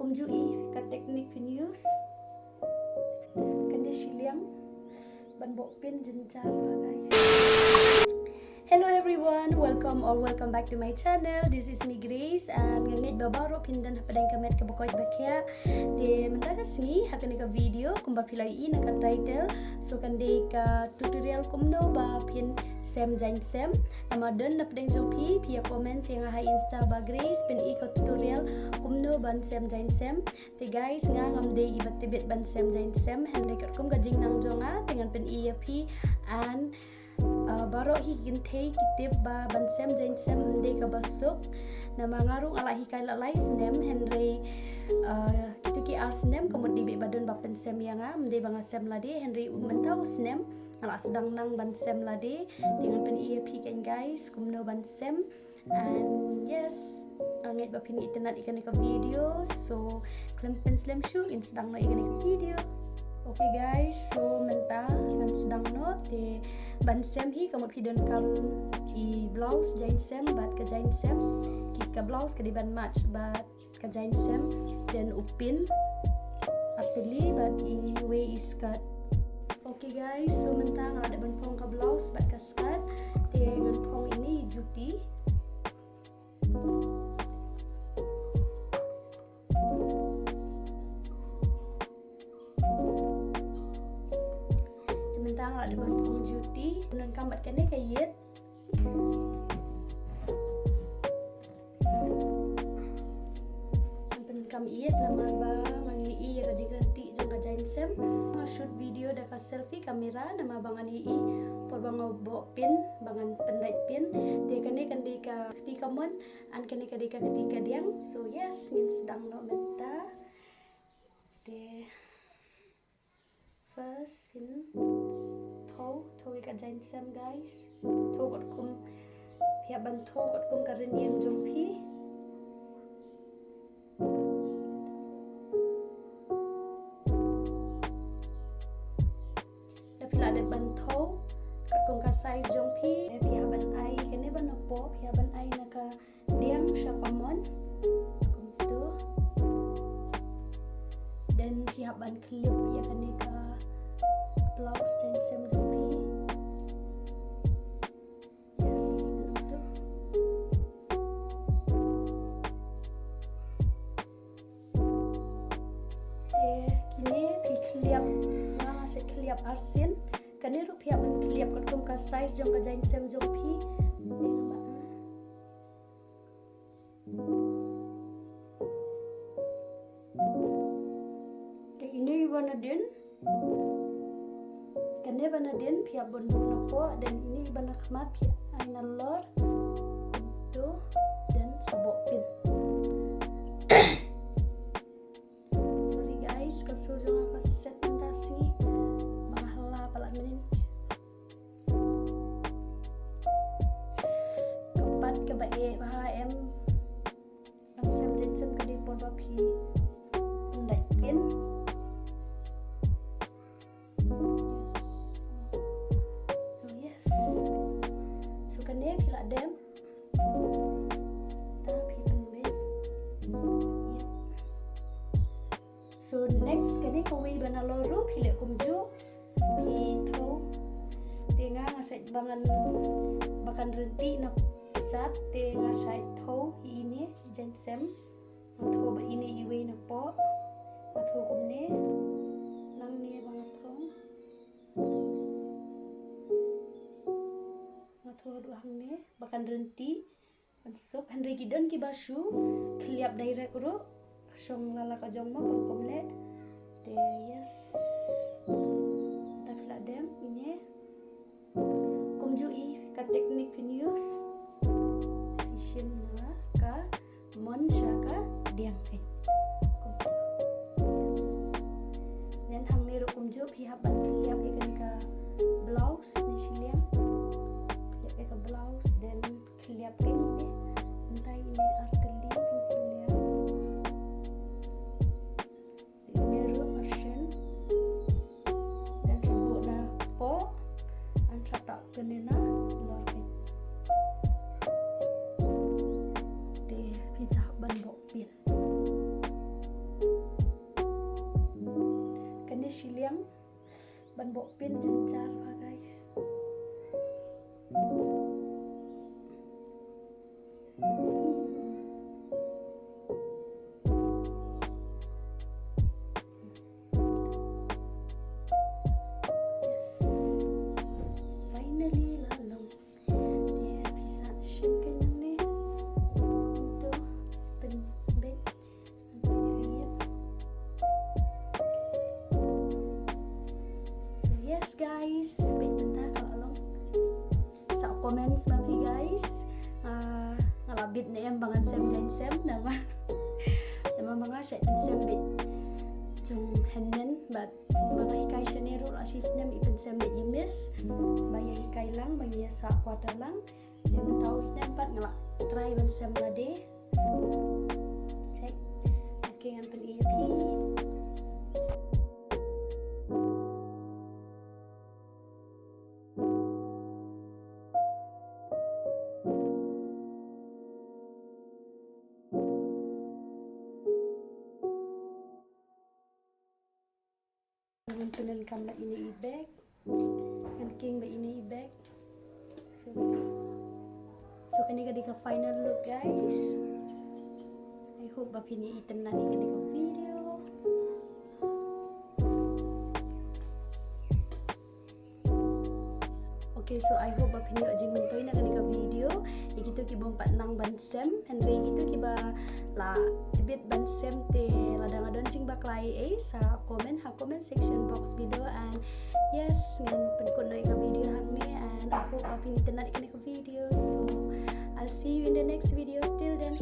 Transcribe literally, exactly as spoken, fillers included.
Ju i ka technique phin use. Kane shiliang ban bok pin jynjar ba guys. Hello everyone, welcome or welcome back to my channel. This is me Grace and nga ngeit ba baroh phin don hapdeng ka met kaba koit ba khiah. Te mynta ka sngi ha kane ka video kumba phi la ïohi na ka title. So kan dei ka tutorial kumno ba phin sem jaiñsem. Namar don na pdeng jong phi phi ïa comment ïa nga ha Insta ba Grace pyni ka tutorial kumno ban sem jaiñsem. Te guys, nga ngam dei iba tbit ban sem jaiñsem, hynrei katkum ka jingnang jong nga te ngan pyni ïa phi. And uh, baroh hi kin thei ki tip ba ban sem jaiñsem ym dei kaba suk. Namar nga ruh nga la hikai la lai snem, hynrei uh, kitu ki ar snem ka mut dei ba don ba pynsem ïa nga, ym dei ba nga sem lade, hynrei mynta u snem nga la sdang nang ban sem lade. Te ngan pyni ïa phi kan guys kumno ban sem. And yes, nga ngeit ba phin itynnad ïa kane ka video. So khlem pynslem shuh, ngin sdang noh ïa kane ka video. Okay guys, so mynta ngan sdang noh. Te ban sem hi ka mut phi donkam i blouse jaiñsem bad ka jaiñsem. Ki ka blouse ka dei ban match bad ka jaiñsem, then u pin artylli bad iwei i skirt. Okay guys, so mynta nga la dep ban phong ka blouse bad ka skirt. Te ngan phong ine i juti. Te mynta nga la dep ban phong juti. Ngan kam bad kane ka ïit. Ngan pynkam ïit namar ba ngan ïohi ïa ka jingryntih jong ka jaiñsem. Nga shoot video da ka selfie camera namar ba ngan ïohi por ba nga bok pin ba ngan pyndait pin. Te kane kan dei ka kti kamon and kane ka dei ka kti kadiang. So yes, ngin sdang noh mynta. Te First phin thew, thew ïa ka jaiñsem guys. Thew katkum phi hap ban thew katkum ka rynïeng jong phi. Da phi la dep ban thew katkum ka size jong phi, phi hap ban ai kane ba napoh, phi hap ban ai na ka diang sha kamon. Kumtu. Then phi hap ban clip ïa kane ka blouse jaiñsem jong phi. Yes, kumtu. Te kine phi clip, nga nga sa clip arsien. Kane ruh phi hap ban clip katkum ka size jong ka jaiñsem jong phi. Te ine i ba nadien, kane ba nadien phi hap ban buh napoh, then ine i ba nakhmat phi ai nalor. Kumtu, then sa bok pin. Sorry guys, ka sur jong nga ka set mynta sngi. Ba nga hla palat mynnin. Ka pat kaba eh bha em. Nang sem jaiñsem ka dei por ba phi pyndait pin. Yes. So yes. So kane phi la dem. Ta phi pynbeit. Yep. So next kane kawei ba nalor ruh phi leh kumjuh. Phi thew. Te nga nga shait ba ngan, ba kan ryntih na pyrshah te nga shait thew ine i jaiñsem. Nga thew bad ine iwei napoh. Nga thew kumne. Nangne ba nga thew. Nga thew haduh hangne ba kan ryntih. Ban suk, hynrei ki don kiba shu khliap direct ruh. Shong la la ka jong mo kam kum leh. Te yes. Ta phi la dem ine. Kumjuh i ka technique phin use. Phi shim na ka mon sha ka diang phi. Kumjuh. Yes. Then hangne ruh kumjuh phi hap ban khliap ïa kane ka blouse ne shiliang. Khliap ïa ka blouse then khliap kein ne. Mynta ine ar tylli phin khliap. Ine ruh arsien. Then phi buh na poh. An sa tap kane na lor kein. Te phi sa hap ban buh pin. Bok pin jynjar ba, guys. Yes. Finally la long. Te phi sa shim ka nang ne. To pynbeit. So yes guys, beit mynta ka la long. Sa comments ma phi guys. Ah, nga la bit ne em ba ngan sem jan sem namar. Namar ma nga shet sem beit jong hynmen bad ba nga hikai shane ruh la shi snem i pynsem beit i miss. Ba ïa hikai lang ba ïa sa quarter lang. Te mynta u snem pat nga la try ban sem lade. So check. Okay, ngan pyni ïa phi. Ngan pyndonkam ba ine i bag. Ngan king ba ine i bag. So, so kane ka dei ka final look guys. I hope ba phin ïa itynnad ïa kane ka video. Okay, so I hope ba phin ïoh jingmyntoi na kane ka video. Ïa kito ki bym pat nang ban sem, hynrei kito kiba la tbit ban sem te lada nga don jingbakla ei ei sa comment ha comment section box below and yes, ngan pynkut noh ïa ka video hangne and I hope ba phin itynnad ïa kane ka video. So I'll see you in the next video. Till then,